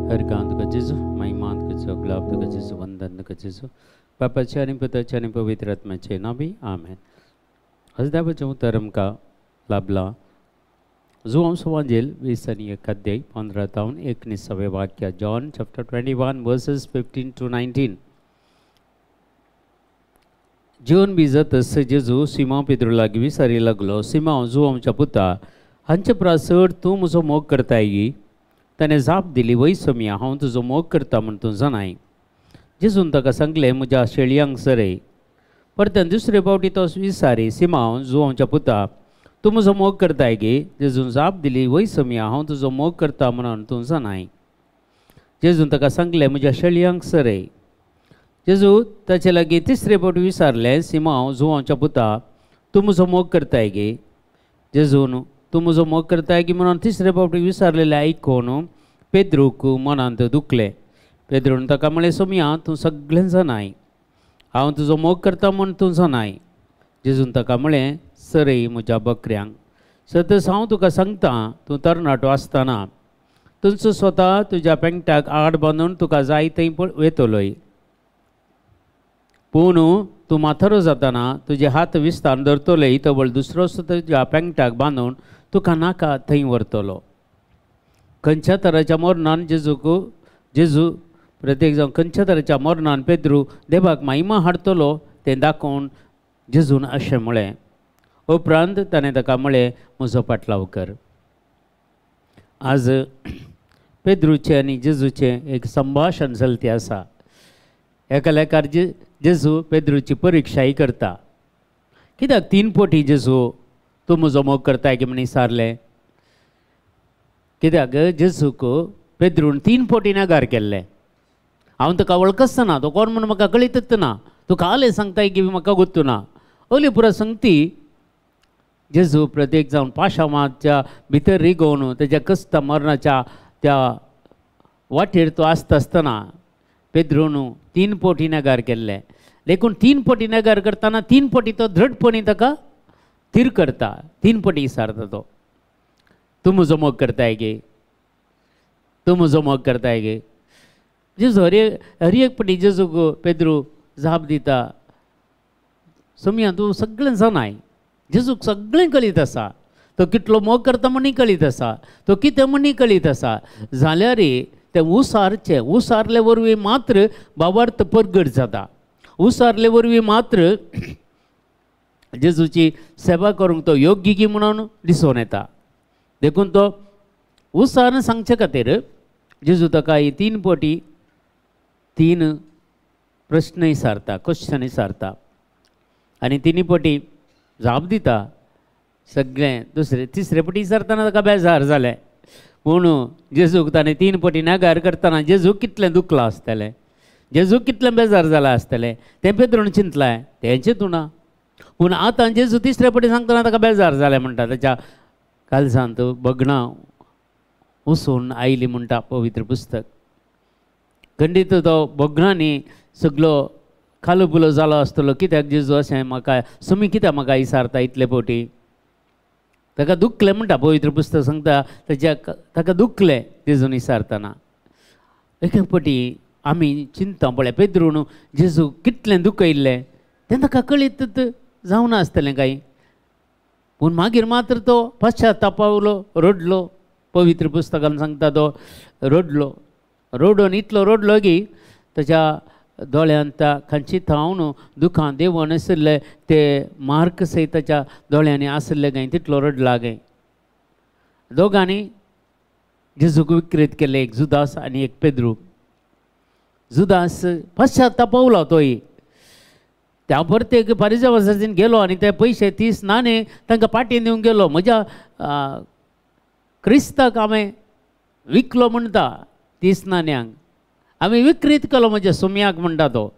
हरगांत तुका जेजू, महिमान तुका जेजू, गुलाब तुका जेजू, वंदन तुका जेजू, बापाचे आनी पुताचे आनी पवित्र आत्म्याचे नांवी आमेन. हजदाबाचें उतर आमकां लाभलां जुआंव सुवांजेल 20 आनी 1 अध्याय 15 तावन 19वें वाक्य, John chapter 21 verses 15 to 19. जेवन बी जातस जेजू सिमांव पेद्रू लागीं विचारी लागलो, सिमांव, जुआंवच्या पुता, हांचे परस चड तूं म्हजो मोग करताय? ताणें जाप दिली, वय सोमया, हांव तुजो मोग करता म्हूण तूं जाणाय. जेजून ताका सांगलें, म्हज्या शेळयांक सरय. परत्यान दुसरे फावटी तो विचारी, सिमांव, जुआंवच्या पुता, तूं म्हजो मोग करताय गे? जेजून जाप दिली, वय सोमया, हांव तुजो मोग करता म्हणून तूं जाणाय. जेजून ताका सांगलें, म्हज्या शेळयांक सरय. जेजू ताचे लागीं तिसरे फावटी विचारलें, सिमांव, जुआंवच्या पुता, तूं म्हजो मोग करताय गे? जेजून तूं म्हजो मोग करताय गी म्हणून तिसरे फावटी विचारलेलें आयकून पेद्रूक मनांत दुखलें. पेद्रून ताका म्हळें, सोमया, तूं सगळें जाणाय, हांव तुजो मोग करता म्हूण तूं जाणाय. जेजून ताका म्हळें, सरय म्हज्या बकऱ्यांक. सतस हांव तुका सांगता, तूं तरणाटो आसतना तुमचो स्वता तुज्या पेंगटाक आड बांदून तुका जाय थंय वेतलोय, पूण तूं म्हातारो जातना तुजे हात विस्तार धरतले, तवळ दुसरोच तुज्या पेंगटाक बांदून तुका नाका थंय व्हरतलो. खंयच्या तराच्या मरणान जेजूक जेजू प्रत्येक जावन खंयच्या तरेच्या मरणान पेद्रू देवाक महिमा हाडटलो तें दाखोवन जेजून अशें म्हळें. उपरांत ताणें ताका म्हळें, म्हजो पाटलाव कर. आज पेद्रूचें आनी जेजूचें एक संभाशण चलती आसा. एका लेखार जेजू पेद्रूची परिक्षाय करता. कित्याक तीन पटी जेजू तूं म्हजो मोग करताय की म्हण विचारलें? कित्याक जेजूक पेद्रून तीन पटी नागार केल्लें. हांव तुका वळखच ना, तो कोण म्हूण म्हाका कळीतच ना, तुका आलें सांगताय की म्हाका गोत्तू ना. ओली पुरा संगती जेजू प्रत्येक जावन पाशामाच्या भितर रिगोवन तेज्या कस्ता मरणाच्या त्या वाटेर तो आसता आसतना पेद्रून तीन पटी नेगार केल्ले. देखून तीन पटी नेगार करतना तीन पटी तो दृढपणी ताका थीर करता, तीन पटी विचारता तो, तूं म्हजो मोग करताय गे, तूं म्हजो मोग करताय गे? जेजू हर हर एक पटी जेजूक पेद्रू जाप दिता, सोमया, तूं सगळें जाणाय. जेजूक सगळें कळीत आसा, तो कितलो मोग करता म्हणून कळीत आसा, तो कितें म्हणून कळीत आसा. जाल्यार तें उसारचें, उसारले वरवीं मात्र भावार्थ परगट जाता, उसारले वरवीं मात्र जेजूची सेवा करूंक तो योग्य की म्हणून दिसून येता. देखून तो उसार सांगचे खातीर जेजू ताका ही तीन पटी तीन प्रश्न विचारता, क्वेश्चन विचारता आनी तिनी पटी जाप दिता सगळें. दुसरे तिसरे पटी विचारतना ताका बेजार जालें, पूण जेजूक ताणें तीन पटी नागार करतना जेजूक कितलें दुखलां आसतलें, जेजूक कितलें बेजार जालां आसतलें तें पेद्रून चिंतलें, तें चिंतूना. पूण आतां जेजू तिसरे पटी सांगतना ताका बेजार जालें म्हणटा, ताच्या कालसांत भगणां उसून आयली म्हणटा पवित्र पुस्तक. खंडीत तो भगणांनी सगलो खालो जालो आसतलो, कित्याक जेजू अशें म्हाका सुमी कित्याक म्हाका विचारता इतले पटी? ताका दुखलें म्हणटा पवित्र पुस्तक सांगता, ताच्या ताका दुखलें जेजून विचारतना. एक एक पटी आमी चिंता पळय, पेद्रून जेजू कितलें दुखयल्लें तें ताका कळीत जावना आसतलें कांय, पूण मागीर मात्र तो पश्चातापावलो, रडलो. पवित्र पुस्तकान सांगता तो रडलो, रडून इतलो रडलो की ताच्या दोळ्यांत खांची थावन दुखां देंवन आशिल्ले ते मार्क सयत ताच्या दोळ्यांनी आशिल्ले काय, तितलो रडला काय. दोगांनी जेजूक विक्रीत केले, एक जुदास आनी एक पेद्रू. जुदास पश्चातापावलो तोय, त्या परतेक पारिजा वसाहतीन गेलो आनी ते पयशे 30 नाणे तांकां पाटीन दिवंक गेलो. म्हज्या क्रिस्ताक हांवें विकलो म्हणटा, 30 नाण्यांक आमी विक्रीत केलो म्हज्या सुम्याक म्हणटा तो.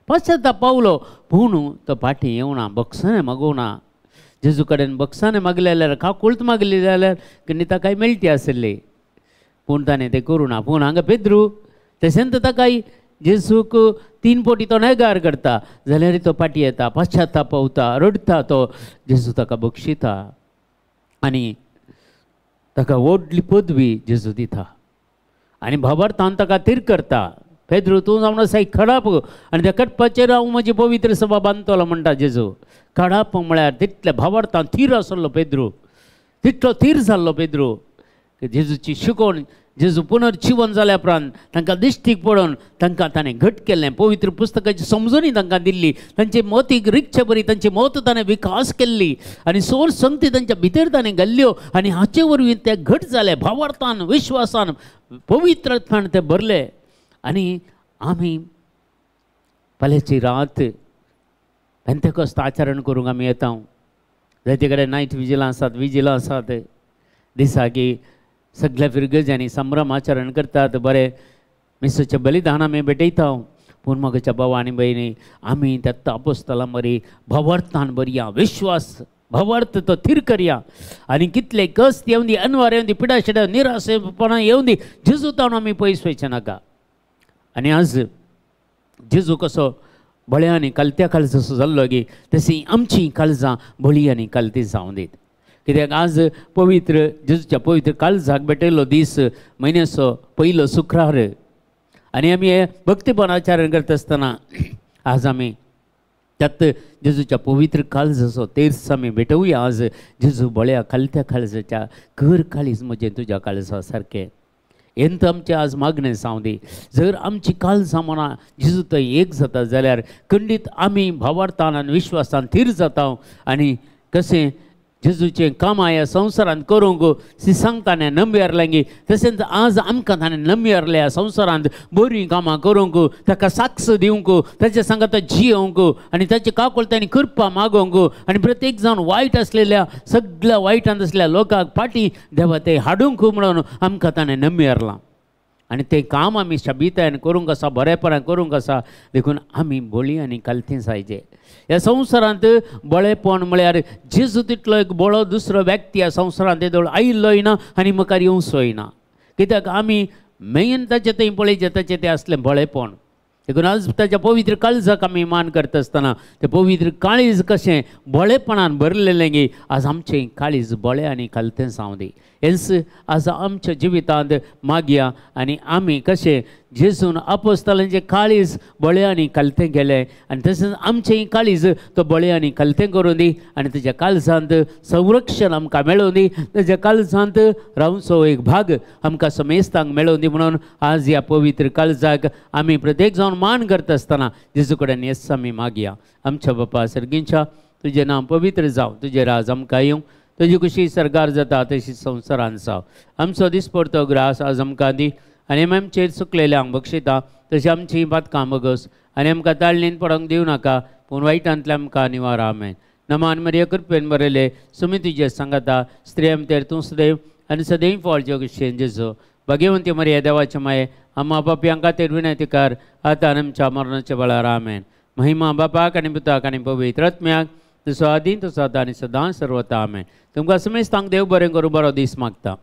पश्चाताप पावलो, पूण तो फाटीं येवना, बक्षाने मागोवना. जेजू कडेन बक्षाने मागले जाल्यार, काकुळत मागली जाल्यार कितें ताकाय मेळटी आशिल्ली, पूण ताणें तें करूं ना. पूण हांगा पेद्रू तशेंच ताकाय जेजूक तीन पटी तो नेगार करता, जाल्यार तो फाटीं येता, पश्चाताप पावता, रडटा तो, जेजू ताका बक्षिता आनी ताका व्हडली पदवी जेजू दिता. आनी भावार्थान ताका थीर करता, पेद्रू तूं जावन आसाय खडाप आनी त्या खडपाचेर हांव म्हजी पवित्र सभा बांदतलो म्हणटा जेजू. खडाप म्हळ्यार तितल्या भावार्थान थीर आसलो पेद्रू, तितलो थीर जाल्लो पेद्रू. जेजूची शिकवण, जेजू पुनर्जिवन जाल्या उपरांत तांकां दिश्टीक पडोवन तांकां ताणें घट केल्लें, पवित्र पुस्तकाची समजणी तांकां दिल्ली, तांचे मोतीक रिगचे बरी तांची मत ताणें विकास केल्ली आनी सोर संगती तांच्या भितर ताणें घाल्ल्यो आनी हाचे वरवीं ते घट जाले, भावार्थान विश्वासान पवित्रत्वान ते भरले. आनी आमी फाल्यांची रात पेंतेकोस्त आचरण करूंक आमी येता. जायते कडेन नायट विजिलां आसात, विजिलां आसात, दिसाकी सगल्या फिरगजांनी संभ्रम आचरण करतात, बरें मिसाचें बलिदान आमी भेटयता. पूण म्हज्या भाव आनी भयणी, आमी त्या आपोस्तलां बरी भावार्थान बरया, विश्वास भावार्थ तो थीर करया आनी कितले कश्ट येवंदी, अनवार येवंदी, पिडाशिडा निराशेपणां येवंदी, जेजू तावन आमी पयस वयचें नाका. आनी आज जेजू कसो बळ्या आनी कालत्या काळजाचो जाल्लो गी, तशी आमची काळजां बळी आनी कालती जावं दीत. कित्याक आज पवित्र जेजूच्या पवित्र काळजाक भेटयल्लो दीस, म्हयन्याचो पयलो शुक्रार आनी आमी हे भक्तीपण आचरण करता आसतना आज आमी त्यात जेजूच्या पवित्र काळजाचो तेर्स आमी भेटोवया. आज जेजू बळ्या कालत्या काळजाच्या कर काळीज म्हजें तुज्या काळजा सारकें हेंच आमचें आज मागणें जावं दी. जर आमची काळजां मनां जेजू थंय एक जाता जाल्यार खंडीत आमी भावार्थान आनी विश्वासान थीर जाता आनी कशें जेजूचें कामां ह्या संवसारांत करूंक सिसांक ताणें नंब्यार गी, तशेंच आज आमकां ताणें नंब्यारल्या ह्या संवसारांत बरीं कामां करूंक, ताका साक्ष दिवंक, ताच्या सांगाता जियोवंक आनी ताचे काकुळटांनी कृपा मागोवंक आनी प्रत्येक जावन वायट आसलेल्या सगळ्या वायटांत आसलेल्या लोकांक फाटीं देवा ते हाडूंक म्हणून आमकां ताणें नंब्यारलां आनी तें काम आमी शबितायन करूंक आसा, बरेपणान करूंक आसा. देखून आमी बळी आनी कालती जायचे. ह्या संवसारांत बळेपण म्हळ्यार जेजू तितलो एक बळो दुसरो व्यक्ती ह्या संवसारांत येदोळ आयिल्लोय ना आनी मुखार येवचोय ना. कित्याक आमी मेन ताचें थंय पळयचें ताचें तें आसलें बळेपण. देखून आज ताच्या पवित्र काळजाक आमी मान करता आसतना तें पवित्र काळीज कशें बळेपणान भरलेलें गी, आज आमचें काळीज बळें आनी कालतें जावं दी. हेंच आज आमच्या जिवितांत मागया आनी आमी कशें जेजून आपोस्तलांचें काळीज बळें आनी कालतें केलें आनी तशेंच आमचें काळीज तो बळें आनी कालतें करूं दी आनी ताच्या काळजांत संरक्षण आमकां मेळोवं दी, ताच्या काळजांत रावचो एक भाग आमकां समेस्तांक मेळोवं दी. म्हणून आज ह्या पवित्र काळजाक आमी प्रत्येक जावन मान करता आसतना जेजू कडेन येस आमी मागया. आमच्या बापा सर्गींच्या, तुजें नांव पवित्र जावं, तुजें राज आमकां येवं, तुजी खुशी सरकार जाता तशी संवसारान जावं. आमचो दिसपडतो ग्रास आज आमकां दी आनी आमी आमचेर चुकलेल्यांक बक्षिता तशी आमची पातकां बगस आनी आमकां ताळणीन पडोंक दिवं नाका, पूण वायटांतल्या आमकां निवार. आमेन. नमान मरिया, कृपेन बरयले, सुमी तुजे सांगाता, स्त्रियां भितर तूं सदैव आनी सदैव फळचे खुशयेन जेजू. भाग्यवंती मरिया, देवाचे माये, आम्हा पापयांक खातीर विनंती कर, आतां आमच्या मरणाच्या वेळार. आमेन. महिमा बापाक आनी पुताक आनी पवित्र आत्म्याक, तसो आदी तसो आतां आनी सदां सर्वता. आमेन. तुमकां समेस्तांक देव बरें करूं, बरो दीस मागता.